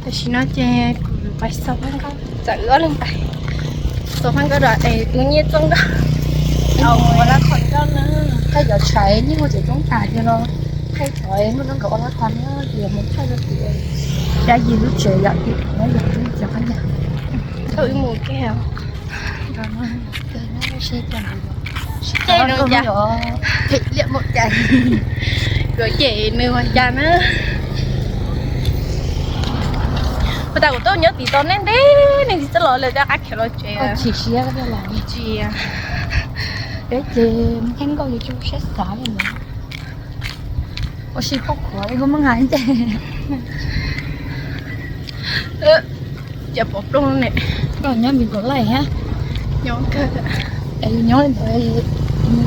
Tam sim no ces kuv pais xauv Fab Nkauj, txawm wb ob leeg pais xauv Fab Nkauj es tus nyiaj txooj nkauj, ua lab qhos nkauj na. Thaj cov tshais nyiaj ua cov coob tas ces los thaij cov muaj nkauj ua lab qhos na, ces yuav mus thaij rau tim dab Yis lub tsev yom, tim no yog cov qhov ncauj. Thaum wb mus kiag ces no cas phem liam mus cas, kuv cem nws ua cas na. Puas tas kuv tuaj nyob tim tau neb ntev, neb tsis txawj los lawm, tab qab khiav los tsev. Tsis siab tsis, peb ces Fab Nkauj yuav tsis siab xav li ntawd. Ua si poj khuav ib lub maj nqa ntej. Cas pom ploog ne. Koj nyob Vim Kaum Laij thiab. Nyob kawg. Es nyob li ntawd,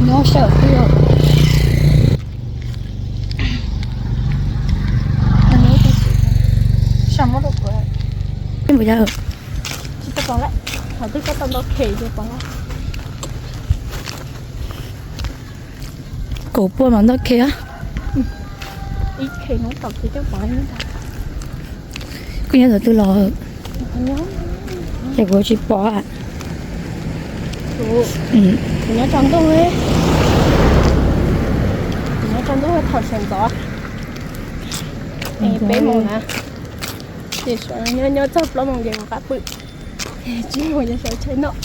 nyob sawv twg? Sab muab rau kuv. Tsis tau pom lawm, qhov twg koj tau ntau khe ces pom lawm. Kaum pua mas ntau khe. Ib khe no tom kev coj pom li ntag. Koj nyob ntawm twg los? Ces kuv tsis pom. Kuv nyob tsaus ntuj, kuv nyob tsaus ntuj thaum sawv ntxov. Peb moos na, ces nyob nyob txog plaub moos ces kuv qab pw. Tsib moos ces sawv tshais noj.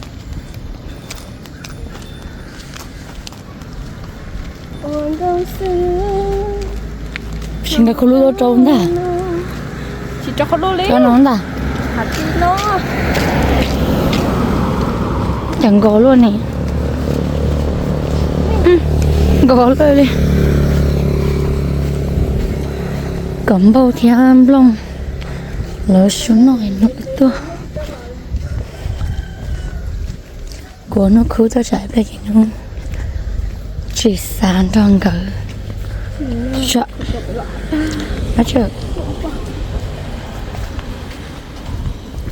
Tsis nkag khau lub rau ntag. Tsis rau khau lub li no ntag. Cas nkos luaj ne. Nkos luaj li. Kom npauj thiab nplooj lawv su noj nws tuaj. Kuv hnub khub tuaj tsam ib pliag ces hnub tsis xav nrog nkawd. Tsa, tsa,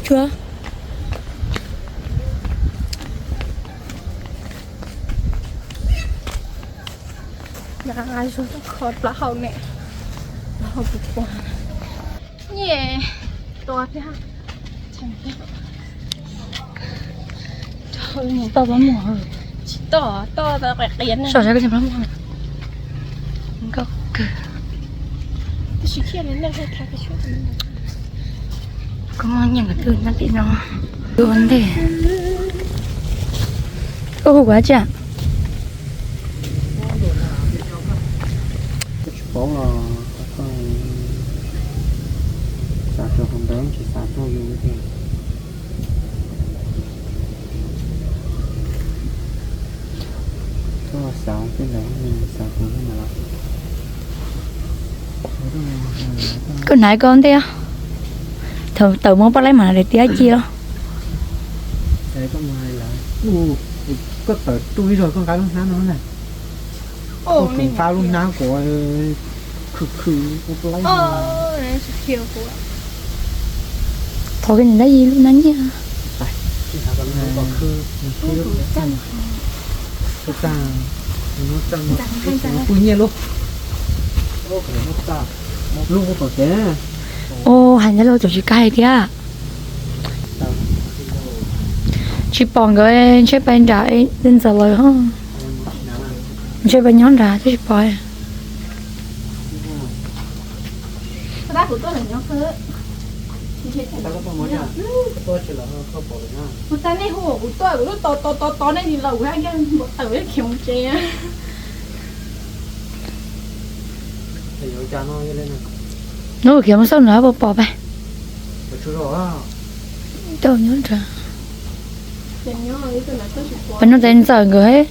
tsa. Nyob zoo, kho plaub hau ne, plaub hau puas pom. Nyiaj tua thiab. Toj plaub muag. Tsis toj, toj tau qias qias na. Soj sab koj tsis plaub muag. Nkauj kawg. Koj muaj nyiaj nkawd twb nyob tim no. Tus ua ntej. Koj hu kuv dab tsi? Tsis paub os, xav rau qhov ntawd tsis xav tuaj yus thiab. Koj xav tej ntawd xav kuv li ntawd los. Koj hnav koj ntej, thaum tawm mus pab laib mas hnav daim tiab ci los. Koj tawm tuaj ib zaug koj nqa lub hnab no na. Koj nqa lub hnab kuv khwv khwv ua laib. Thov kiag niam dab Yis lub hnab nyiaj. Pw nyiaj lub. Lub ua kom kev. Ua hais ntawd los tseem tsis kag hais tiag. Tsis pom nkawd, ntshe pais nram ntxawm lawm. Ntshe pais nyob nrad twb tsis pom. Hnub khiav mus xauj nrad puas pom pais. Tau nyob nrad. Peb nug tes ntxawm nkawd,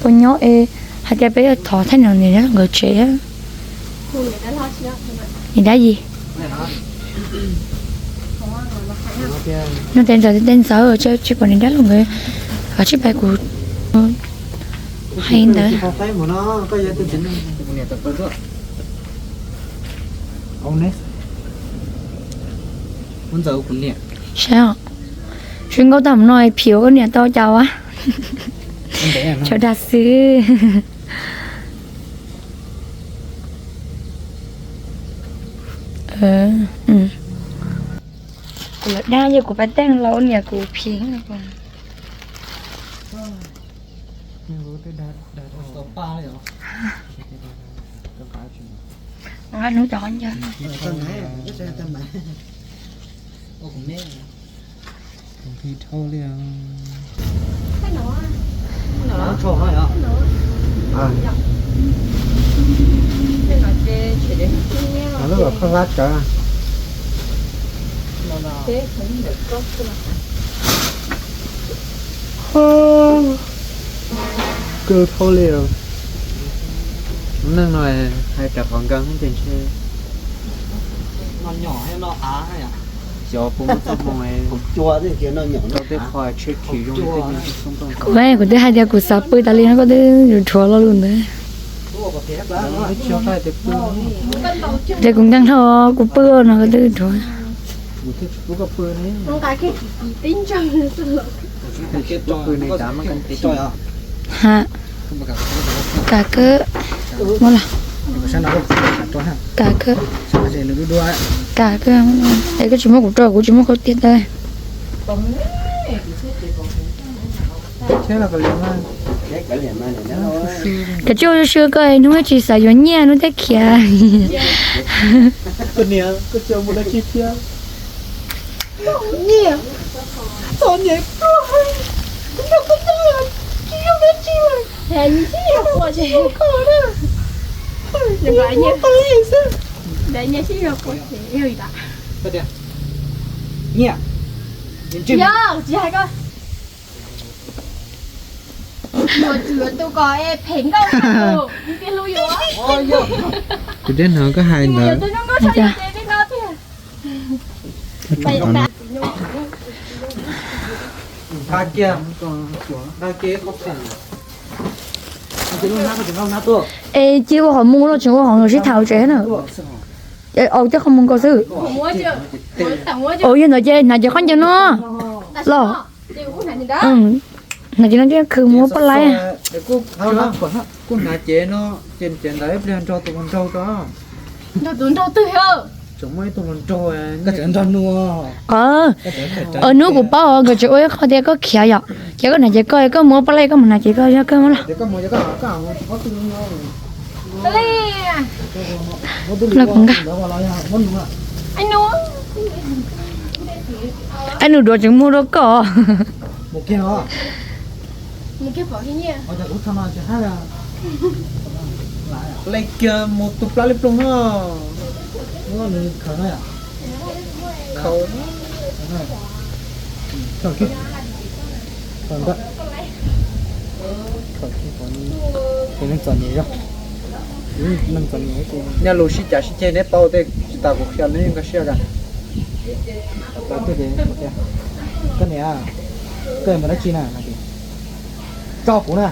puas nyob es hais tias peb yuav thov thaij nws niam dab laug nkawd tsev. Niam dab Yis, nug tes ntxawm, tes ntxawm tsis pom niam dab laug nkawd, koj tsis pais kuv hais ntawd. Saib os, tsis nkauj tag mus no phim ua koj niam tau cas ua. Tshav dag xwb. Kuv los dag yog kuv pas teej los niam kuv phim. Hnub cov qhov ncauj. Ntau li. Lub koj hlab tsawv. Kawg dhau li. Lub neej no hais rau qhov nkawd ces ntshe xyov puas muaj txoj hmoo rau tej qho tshiab khiv zoo li tej. Kuv, kuv twb hais tias kuv xav pw tas li no koj twb yuav dhuav lo lus ntawd. Ces kuv nkeeg dhau, kuv pw no koj twb dhuav. Ha, kam kawg, muab los, kam kawg, kam kawg, es koj tsis muab kuv rau kuv tsis muab khaub tiag tawb. Kav tsij ua su su koj, hnub tsis xav yuav nyiaj hnub thiaj khiav. Kuv twb hnov koj hais ntawd. Es cia ua qhov muag los tseem ua qhov sib tham tsev na. Au, tej qhov muag nkaus xwb. Au, yog ntawd ces hnav ces khaub ncaws no los. Hnav ces no thiaj khwv mus ua poj laib. Kuj hnav ces no ces ntawd ib pliag nrog tus hluas nraug tso. Nrog tus nraug twg? Tseem muaj ib tug hluas nraug. Hnub kuv paub nkawd tseem ua ib qho tias koj khiav yom, ces koj hnav ces koj, koj mus ua poj laib koj mus hnav ces koj, yog kawg muab los. Los kuv nqa. Ab nus duav tseem muag dua koj. Leej kiag mus tus plab li ploog no. Nyob lus sib cav sib ceg neb paub tej tsis tas kuv qhia neb nkag siab. Koj niam, koj mus dab tsi na? Tso kuv na.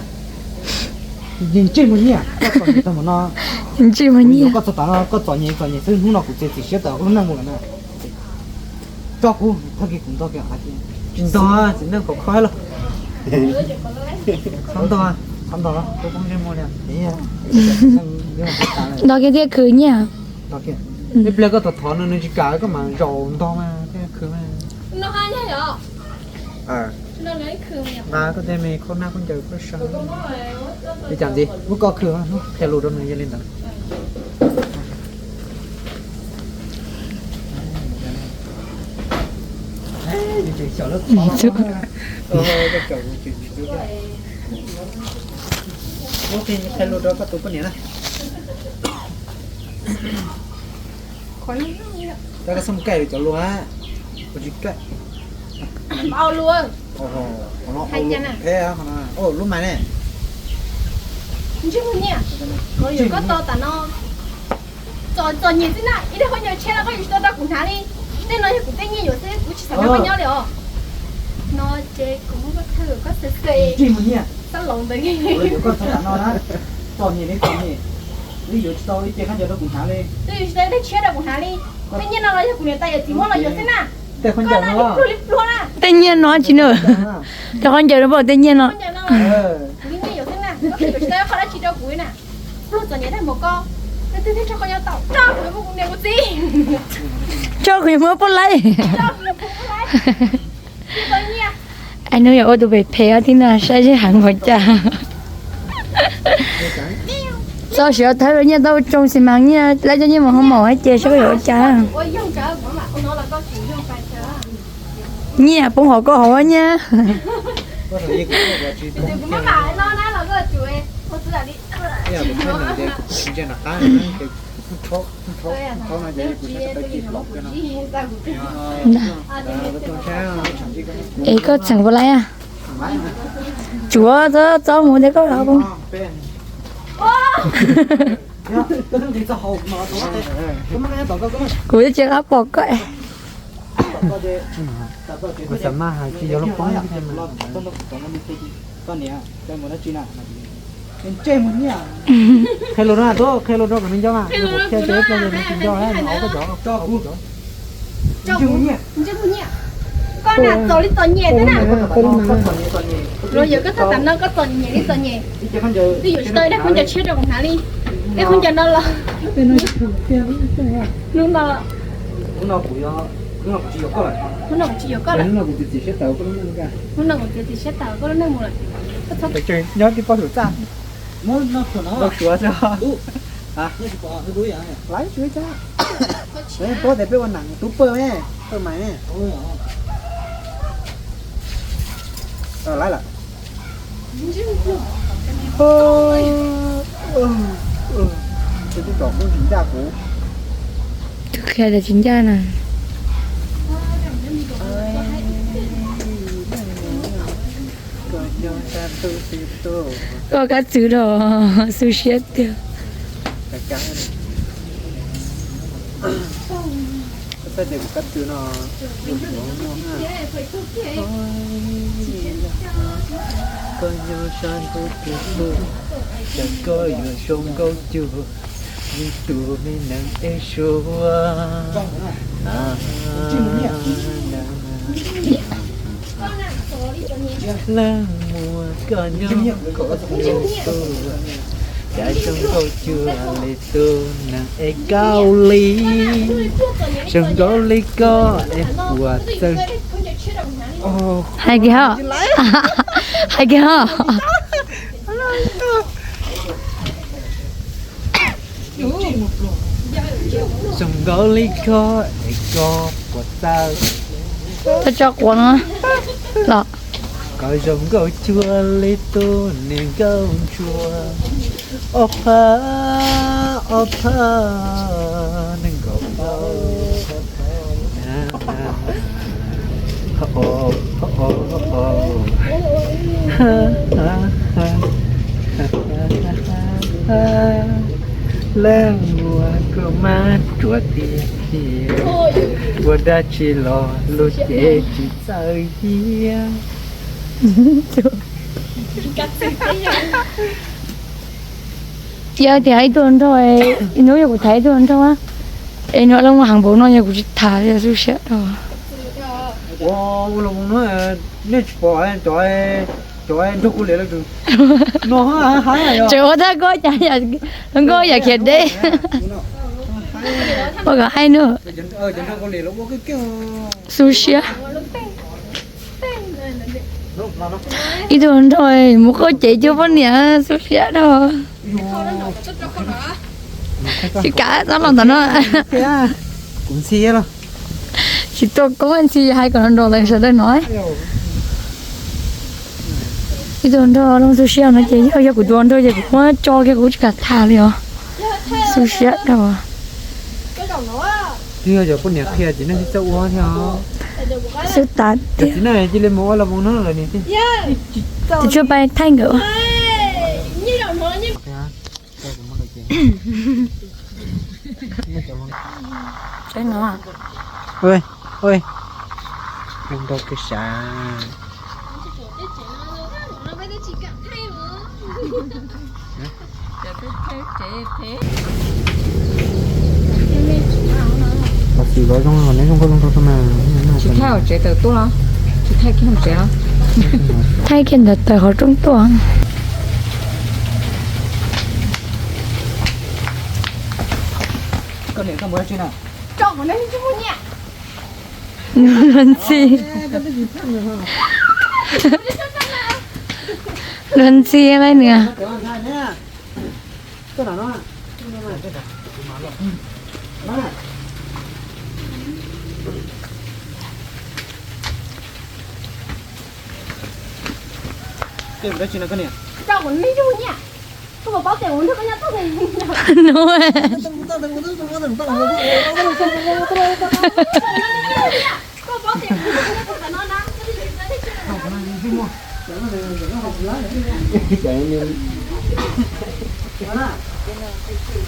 Ntsej muag nyiaj, koj txom nyem tag mus no. Ntsej muag nyiaj, koj txog tav no koj txom nyem txom nyem xwb, hnub no kuv txiav txim siab tawm lub neej mus lawm na. Tso kuv, tag kis kuv nto kiag. Tsis nto, txiv neej khov kho los. Txhob nto, txhob nto, koj poob ntsej muag li. Nto kiag thiaj khwv nyiaj. Ib pliag koj thov thov nws, nws tsis kam koj mam zaum nto mas thiaj khwv mas. Nqa koj tej me khaub nab khaub ncaws koj sawv. Li cas ntxiv, muab koj khwv, qhia lus rau nws yog li ntawd. Qhia lus rau koj tus poj niam na. Koj xub kaij cov lus, kuv tsis kaij. Lub mais ne. Ntsej muag nyiaj, koj to tas no. Txom nyem xwb na, ib daim khaub ncaws tshiab los koj yuav tsis tau rau kuv hnav li. Tej no yog kuv tej nyiaj yuav xwb, kuv tsis xav nrog koj nyob li os. No ces kuv muab koj thawj, koj xav xav, xab laus ntawd. Koj txog tas no na, txom nyem li txom nyem, wb yuav tsis tau ib ce khaub ncaws rau kuv hnav li. Wb yuav tsis tau ib daim tshiab rau kuv hnav li. Tej nyiaj no los yog kuv niam tais yawm txiv muab los yuav xwb na. Tej khaub ncaws no, tej nyiaj no tsis nws, tej khaub ncaws no, tej nyiaj no. Kuv li nyiaj yuav xwb na, koj yuav tsis tau ib qho dab tsi rau kuv na. Pluag txom nyem tag npaum koj, Tso kuv yuav muab poj laib. Ai, hnub yog ua tus phem phem tib no saib seb heev npaum cas. Txoj siv thawb nyiaj tau tsoo xis mas nyiaj laib cov nyiaj mus hoo maum ces saib yuav ua cas. Nyiaj poob hauv koj hauv nyiaj. Es koj txheem puas laib a? Tsuav txob mus tias koj los. Kuv twb tsis qab pom koj. Qhia lus no, qhia lus rau kom nws nco mas, qhia ces nws tsis nco, nws hauv koj cov. Koj na txom li txom nyem thiab na. Los yog koj txhob tam no koj txom nyem li txom nyem. Twb yuav tsis tau ib daig khaub ncaws tshiab rau kuv hnav li. Ib khaub ncaws no los. Hnub no, hnub no kuv tsis yuav koj lawm. Hnub no kuv txiav txim siab tawm koj lub neej mus lawm. Nyob tib pob saum txaj. Ntau suav xwb. Laiv tsuav cas. Peb tias peb ua nam tub pawg ne, pawg mais ne. Laiv lawm. Tus tub tsom koob tsis ncaj kuv. Tus qhia tias tsis ncaj na. Koj kab txwv rau xu siab tiag. Koj nyob sab ntuj twg tuaj, cas koj yuav zoo nkauj cuag li tus me nees ej suab. Leej muam koj nyob qhov twg tuaj, cas zoo nkauj cuag li tus nees ej Kaus Lim. Zoo nkauj li koj es puas txawj. Hais kiag ho. Hais kiag ho. Zoo nkauj li koj es koj puas txawj. Txawj tso quav no los. Koj zoo nkauj cuag li tus niag nkauj ntsuag. Ob phav, ob phav, nees nkaum plaub. Leej muam koj mas ruam tiag tiag, ua dab tsi los luag ces tsis txawj hiab. Yog tias ib tug nraug, hnub yog kuv tham ib tug nraug, es nws los mus heev npaum no yog kuv tsis tham li xu siab rau. Ua los mus no, nej tsis pom cov, cov nraug Kaus Lim lawv no, tseem ua tag koj cas, koj yam khiav deb. Ua kom haib nug. Xu siab. Ib tug nraug mus qauj cev cuag poj niam, xu siab dhau. Tsis kav txhob los ntawm no. Kuv ntxhi los. Tsis tua koob ntxhi hais kom nrog ntawm sawv daws no. Ib tug nraug zoo xu siab no ces yog, yog kuv tus nraug ces kuv muab tso kiag kuv tsis kam tham li os. Xu siab dhau. Twb yog cov poj niam qhia ces nej tsis txawj ua thiab os. Xu tas tiag. Txiv neej cia li mus ua los mus no lawm ni. Tus tshuaj pais thaij nkawd. Saib no. Ui, ui. Nrog kis sav. Xim los zoo, neb zoo nkauj zoo nraug mas. Tsis thaij hauv tsev tawm tuaj los? Tsis thaij kiag hauv tsev los? Thaij kiag ntawd tawm qhov rooj tuaj. Luag ntxhi, luag ntxhi lawm niag.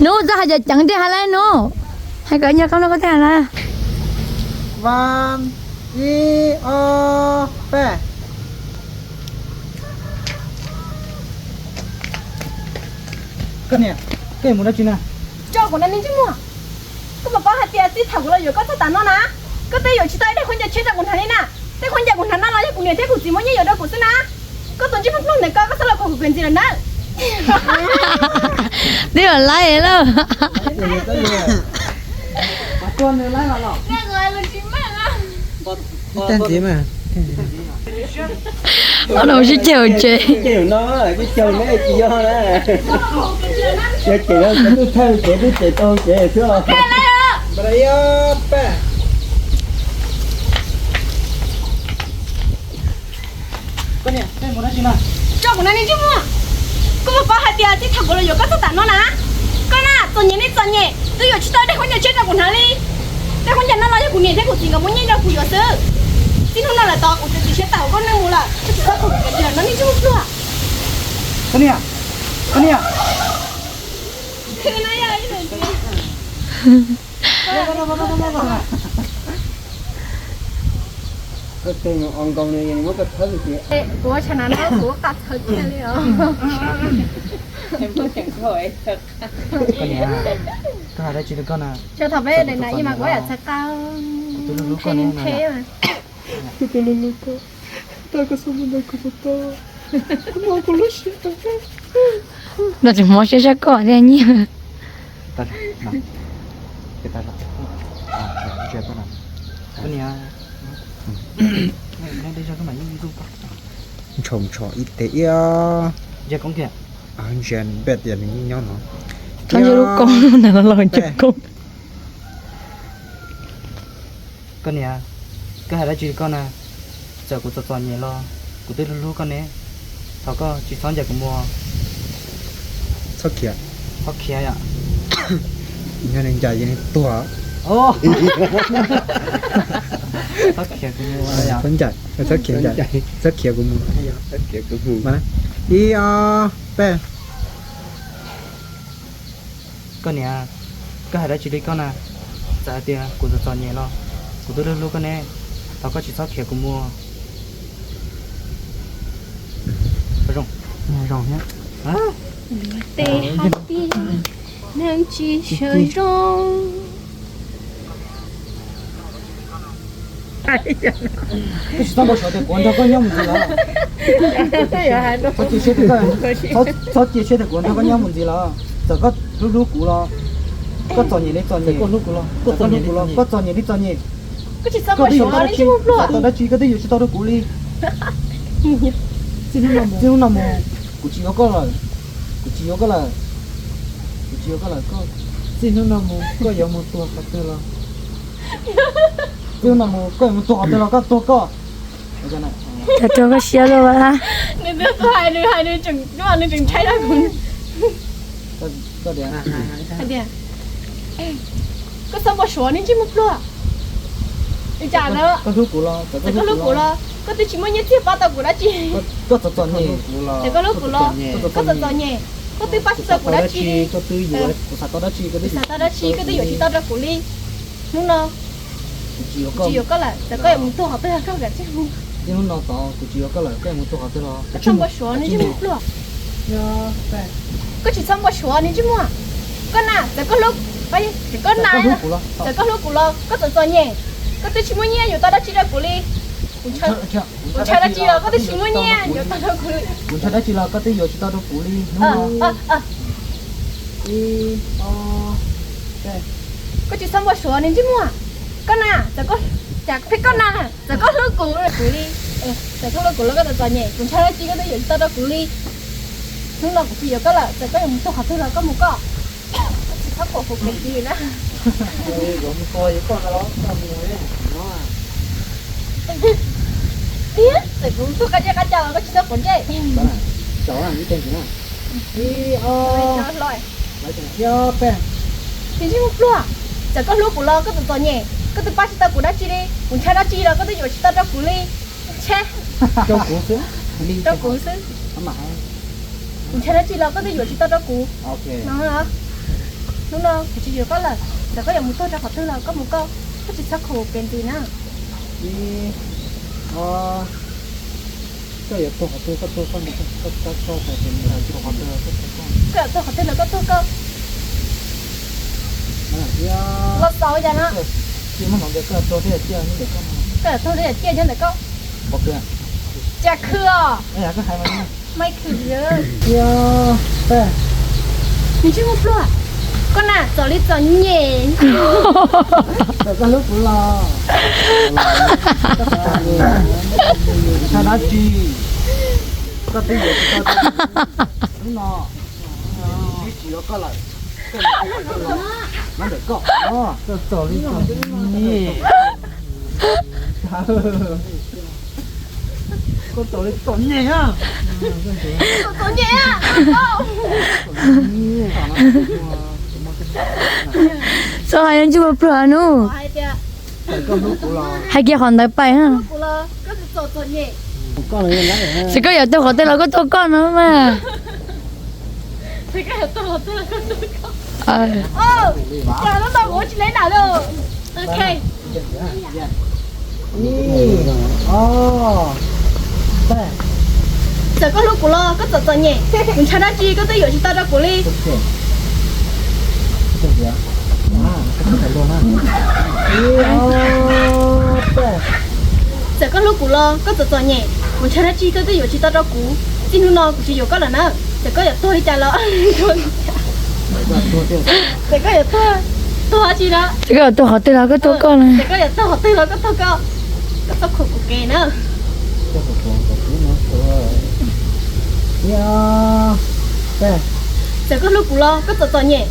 Nub, txhob hais cov ceev tiag hais lawm nub. Hais kom nyob koj noj koj thiaj hais lawm. Vas, ib, ob, peb. Koj niam, koj yuav mus dab tsi na? Tso kuv na, nej ntsej muag. Koj puas paub hais tias txij thaum kuv los yuav koj txog tav no na, koj twb yuav tsis tau ib daim khaub ncaws tshiab rau kuv hnav li na. Tej khaub ncaws kuv hnav no los yog kuv niam thiab kuv txiv muab nyiaj yuav rau kuv xwb na. Koj tus ntsej muag pluag ntawm koj, koj txhob los khuam kuv ntxiv lawm na. Twb yog laib lawm. Ob no sib ceg hauv tsev. Yog ces no twb thawj ces twb ces tau ces xwb. Tso kuv na, nej ntsej muag. Koj puas paub hais tias txij thaum kuv los yuav koj txog tav no na, koj na txom nyem li txom nyem twb yuav tsis tau ib daim khaub ncaws tshiab rau kuv hnav li. Daim khaub ncaws no los yog kuv niam thiab kuv txiv nkawd muab nyiaj rau kuv yuav xwb. Txij hnub no lawm tod kuv txiav txim siab tawm hauv koj neej mus lawm, koj tsis txhob khuam kuv ntxiv lawm no, nej ntsej muag pluag. Koj niam, koj niam. Kuv ua tshav nab no kuv ua qas txhawv kiag li os. Koj niam, koj hais dab tsi rau koj na? Thaum peb daim nas ib mas kuv yam txhawv qab, ntshe ntshe. Koj tus hlub hlub koj, koj txhob muab ntawd kuv tus koj, kuv no kuv lub siab tau koj. Koj tseem hmoov siab saib koj thiab nyiaj. Ntshaum ntshaum ib teg iab. Ntsia npej tias nws yeej nyob no. Txhob ntsia lub koob ntawd los ntsia koob. Koj niam, koj hais dab tsi koj na? Txawm kuv txom txom nyem los kuv twb hlub hlub koj ne. Thov koj tsis txhob ncaim kuv mus. Txhob khiav. Txhob khiav yom. Yog nws ncaim ces nws tuag. Txhob khiav kuv mus. Txhob ncaim, txhob khiav ncaim, txhob khiav kuv mus. Ib, ob, peb. Koj niam, koj hais dab tsi li koj na? Txawm hais tias kuv txom txom nyem los kuv twb hlub hlub koj ne. Thov koj tsis txhob khiav kuv mus. Zoo, zoo thiab. Tes hais tias neeg tsis sawv zoo. Koj tsis txhob npau suav tias kuv nrog koj nyob mus ntxiv lawm. Txhob cia siab tias, txhob cia siab tias kuv nrog koj nyob mus ntxiv lawm. Txawm koj hlub hlub kuv los, koj txom nyem li txom nyem, koj hlub kuv los, koj txom nyem li txom nyem, koj tsis txhob npau suav, tau dab tsi koj twb yuav tsis tau rau kuv li. Txij hnub no mus kuv tsis yuav koj lawm. Kuv tsis yuav koj lawm. Kuv tsis yuav koj lawm. Txij hnub no mus koj yuav mus tuag qhov twg los, txij hnub no mus koj yuav mus tuag qhov twg los koj tuag koj. Cov tuag koj siab luaj. Nws twb hais, nws hais nws tseem, nws tseem ntshai rau kuv. Koj tias, koj txhob npau suav, nej ntsej muag pluag. Li cas na? Koj hlub kuv los, koj hlub kuv los, koj twb tsis muaj nyiaj txiag pab tau kuv dab tsi. Koj txom txom nyem, koj hlub kuv los, koj txom txom nyem, koj twb pab tsis tau kuv dab tsi. Koj twb yuav, kuv xav tau dab tsi, koj twb xav tau dab tsi, koj twb yuav tsis tau rau kuv li. Hnub no kuv tsis yuav koj lawm, txawm koj yuav mus tuag qhov twg los koj kav tsij mus. Txij hnub no tod kuv tsis yuav koj lawm, koj yuav mus tuag qhov twg los. Koj txhob npau suav, nej ntsej muag pluag. Koj tsis txhob npau suav, nej ntsej muag. Koj na, txawm koj hlub, koj na, txawm koj hlub kuv los koj txom txom nyem, koj twb tsis muaj nyiaj yuav tau dab tsi rau kuv li. Kuv ntshaw dab tsi los koj twb tsis muaj nyiaj yuav tau rau kuv li. Kuv ntshaw dab tsi los koj twb yuav tsis tau rau kuv li hnub no. Ib, ob, peb. Koj tsis txhob npau suav niag ntsej muag. Koj na, txawm koj, cas pheej koj na, txawm koj hlub kuv, kuv li, txawm koj hlub kuv los koj txom txom nyem, kuv ntshai dab tsi koj twb yuav tsis tau rau kuv li. Hnub no kuv tsis yuav koj lawm, txawm koj yuav mus txog qhov twg los koj mus koj. Koj tsis txhob khuam kuv kev ntxiv na. Tiag, txawm kuv tuag qab ntsej qab ca los koj tsis txhob quav ntsej. Niag ntsej muag pluag, txawm koj hlub kuv los koj txom txom nyem, koj twb pab tsis tau kuv dab tsi li, kuv ntshai dab tsi los koj twb yuav tsis tau rau kuv li. Ntshe rau kuv xwb, rau kuv xwb. Kuv ntshai dab tsi los koj twb yuav tsis tau rau kuv. Hnub no kuv tsis yuav koj lawm, txawm koj yuav mus tuag rau qhov twg los koj mus koj, koj tsis txhob khuam kev ntxiv na. Koj yuav tuag qhov twg koj tuag koj, koj yuav tuag qhov twg los koj tuag koj. Los xaus cas no. Koj yuav tuag thiaj tiaj nyob ntawm koj. Cas khw os. Niag ntsej muag pluag, koj na txom li txom nyem. Txawm koj hlub kuv los ntshai dab tsi, koj twb yuav tsis tau hnub no. Tsis yuav koj lawm, koj yuav koj lawm, nyob ntawm koj. Koj txom li txom nyem. Koj txom li txom nyem. Txom nyem. Txhob hais ntsej muag pluag nub. Hais kiag qhov ntawd pais. Tsis koj yuav tuag qhov twg los koj tuag koj no mas. Txawm koj hlub kuv los koj txom txom nyem, kuv ntshai dab tsi koj twb yuav tsis tau rau kuv li. Txawm koj hlub kuv los koj txom txom nyem, kuv ntshai dab tsi koj twb yuav tsis tau rau kuv. Txij hnub no kuv tsis yuav koj lawm na. Txawm koj yuav tuag li cas los, txawm koj yuav tuag, tuag dab tsi na. Txawm koj yuav tuag qhov twg los koj tuag koj na. Txawm koj yuav tuag qhov twg los koj tuag koj. Koj txhob khuam kuv kev na. Txawm koj hlub kuv los koj txom txom nyem,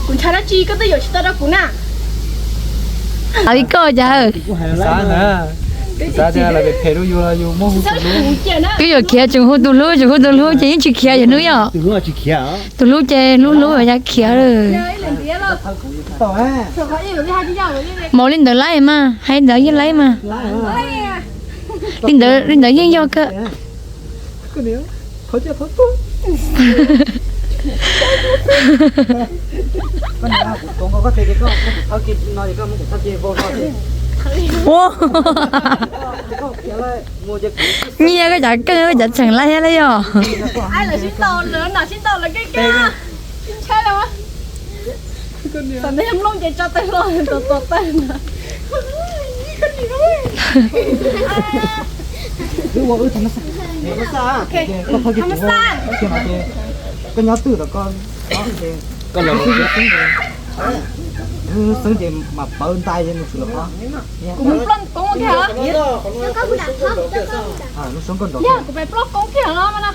kuv ntshai dab tsi koj twb yuav tsis tau rau kuv na. Hais li koj cas. Xav na, xav tias lawv phem phem rau yus los yus muab hu tus hlub. Twb yuav khiav tseem hu tus hlub, tseem hu tus hlub ces yeej tsis khiav yog hnub yom. Tus hlub ces hlub hlub ya khiav lawm. Maum li ntawd laib mas, hais ntawd yeej laib mas. Li ntawd, li ntawd yeej yog kawg. Ua, nyiaj koj cov keej koj cov tseem laib thiab lauj yog. Tam no yog mloog ces tso taw hlo tos tos taw na. Koj nyob twj tom koj, koj los xeeb ces mam pawv ntais mus txwv los. Kuv mus ploj koob kiag os. Yog kuv pais ploj koob kiag no mas no.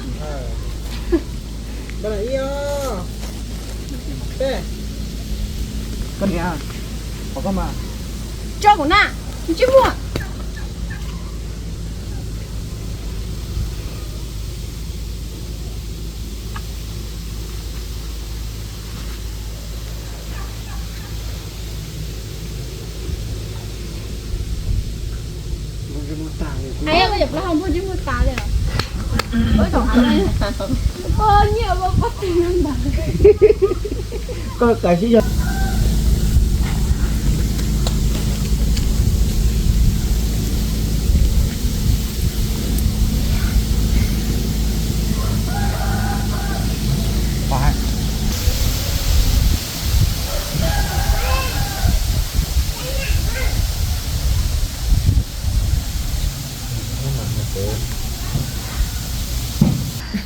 Koj niam, pom koj mas. Tso kuv na, ntsej muag. Koj kav sib yog.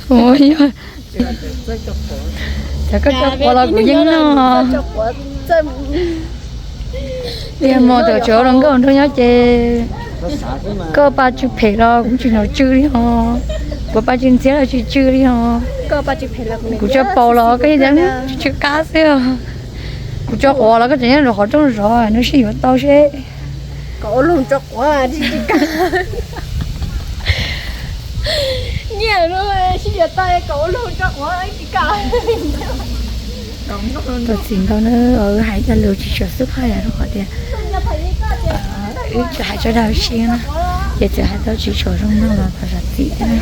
Ua, yog, cov koj tso quav los kuv yeej noj. Tiag mas, tam tseem ua hluas nkauj nraug nyob ces koj paj tsw phem los kuv tsis hnov tsw li ho, kuv paj tsw ntxhiab los tsis tsw li ho. Kuv tso paus los koj yeej tias tsw qab xwb. Kuv tso quav los koj tseem nyob rau qhov rooj zov, nws sib yuav tau seb. Nyiaj no sib yuav tau kom ua luag tso quav tsis kam. Tau txiv ntau na, wb hais cov lus tsis tshua xub phaj yam rau qhov tias wb tsuas hais tso dag si na, ces txawm hais tau tsis tshua zoo no los thov zam txim thiab na.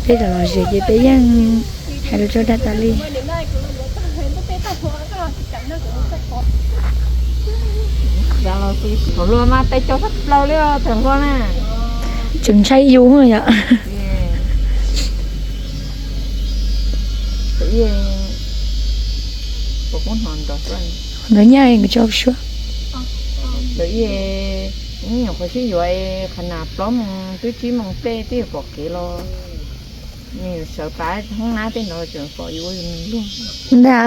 Peb los los zem ces peb yeej hais lus tso dag tas li. Luag mas tes cau tshaj plaws li os thaum hluas na. Tseem ntshai yus yom. Nkawd nyaj nkawd tso suab. Ntawd nyuam qhuav sib yuav qhov nas plaub moos twb tsib moos peb twb yuav pom kev los. Nws sawv pas hoob nab tej no tseem pom yus ua yus nws luag. Ntag,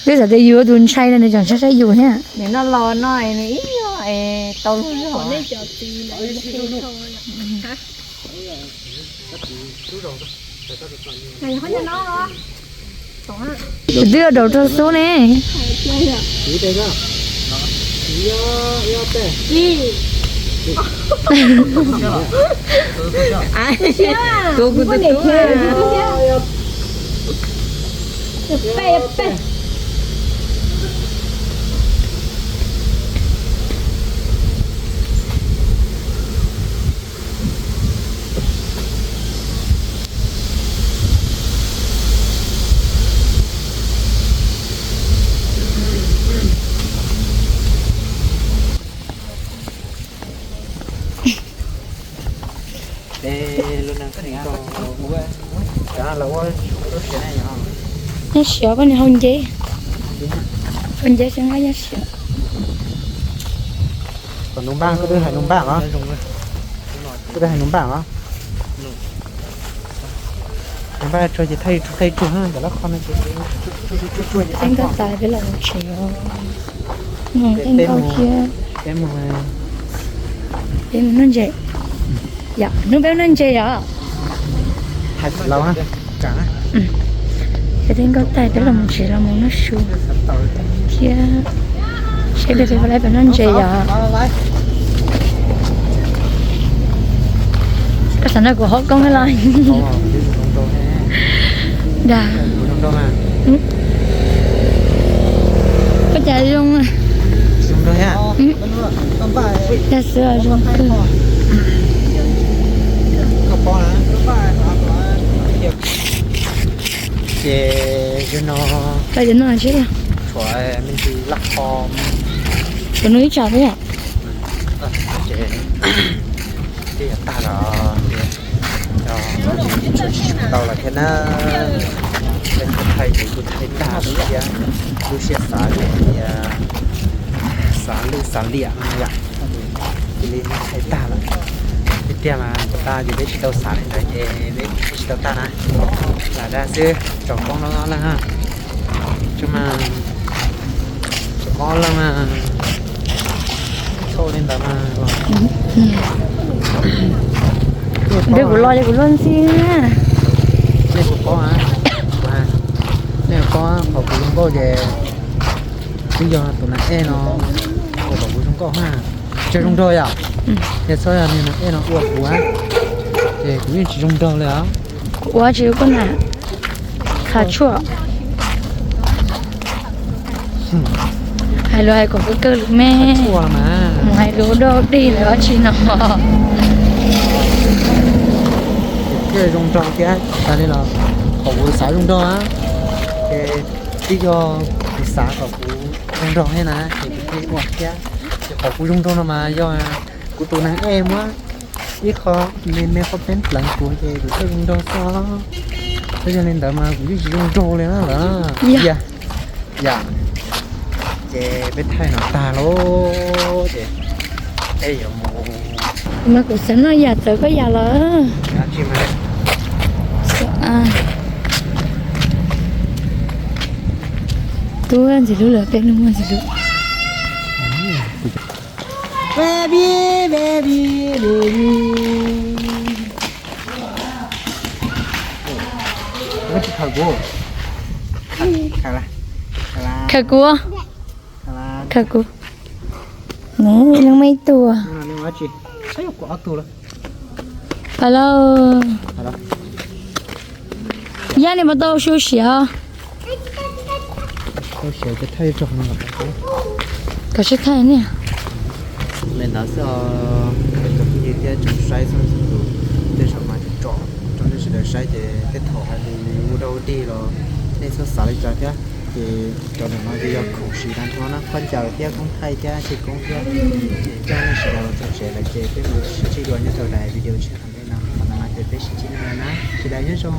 twb xav tias yus ua tus ntshai no nws tseem saib saib yus thiab. Nws noj los no nws ib nyuag tau luag zog. Twb daus rau xub ne. Tus kuv tus tub. Nyob siav koj niag hau nceb, hau nceb xeeb nqaij nyob siav. Kom nug npaj, koj twb hais nug npaj los? Koj twb hais nug npaj los? Nug npaj tsuag ces thaij tsuag thaij tsuag na, cov lab qhov no ces tsuag tsuag tsuag tsuag. Teb nkauj tais peb los mus tsev os. Teb nkauj thiab. Peb mus noj ntses. Yom, hnub peb noj ntses yom. Ces teb nkauj tais peb los mus tsev los mus noj su thiab. Seb peb peb pab laib peb noj ntses yom. Koj xav nrog kuv haub koob los? Dag. Koj cas zoo? Dag xwb zoo kawg. Ces no, tshuav me ntsis laj qho, tshuav nug ib tsam thiab. Twb yog tag los, tsis tshua tau los thiab na. Peb thaij ces kuj thaij tag lub siab, lub siab xav ces xav lwj xav liam no yom. Cia li thaij tag lawm. Tiag tiag mas tas ces peb tsis tau xav li ntawd ces peb tsis tau tag na. Lam dag xwb, tsoom poob loj leej, tsoom poob loj mas, thaum li ntawd mas, nrog kuv los ces kuv luag ntxhi na. Nej puas paub, nej puas paub qhov kuv zoo nkauj ces twb yog tus nas ej no ua kom kuv zoo nkauj na. Tsis zoo nraug yom? Yog txhob yog niag nas ej no ua kuv, ces kuv yeej tsis zoo nraug li os. Kuv ua tsis ua koj na, qha tshuaj. Hais lus hais kom kawg kawg lus me, mus hais lus dog dig lawm dab tsi no. Thiaj zoo nraug thiab tas li los, qhov kuv xav zoo nraug na, ces twb yog kuv xav kom kuv zoo nraug thiab na, ces kuv thiaj ua thiab. Ces qhov kuv zoo nraug no mas yog kuv tus nas ej muab ib qho me me qhov peeb pleev kuv ces kuv thiaj zoo nraug xwb. Txhob yog li ntawd mas kuv yeej tsis zoo nraug li na lawm. Yog, ces peb thaij no tag lauj ces peb yuav mus. Mas kuv xav noj yam txawv koj yam lawm. Tub ntxim hlub lawm, peb hnub muaj ntxim hlub. Baby, baby, baby. Ua tsis khaws kuv. Khaws kuv. Khaws kuv. Leej muaj ib tug. Pas lauj. Yaj, nej puas tau su siav? Kom sib thaij niam. Li ntawd xwb os, cov phooj ywg thiab tsoom saib txhua leej txhua tus, tej zaum mas tsom rau nej sawv daws saib ces tej thaum hais lus ua dog ua dig los nej txhob xav li cas thiab. Ces cov ntawm no ces yog khoom siv tag nrho na, khaub ncaws thiab koob thaij thiab tshee koob thiab. Ces coj nej sawv daws los txog tsev lawm ces peb mam sib ntsib dua nyob rau daim video tshiab tom ntej no. Qhov ntawm no ces peb sib ntsib dua na, sawv daws nyob zoo.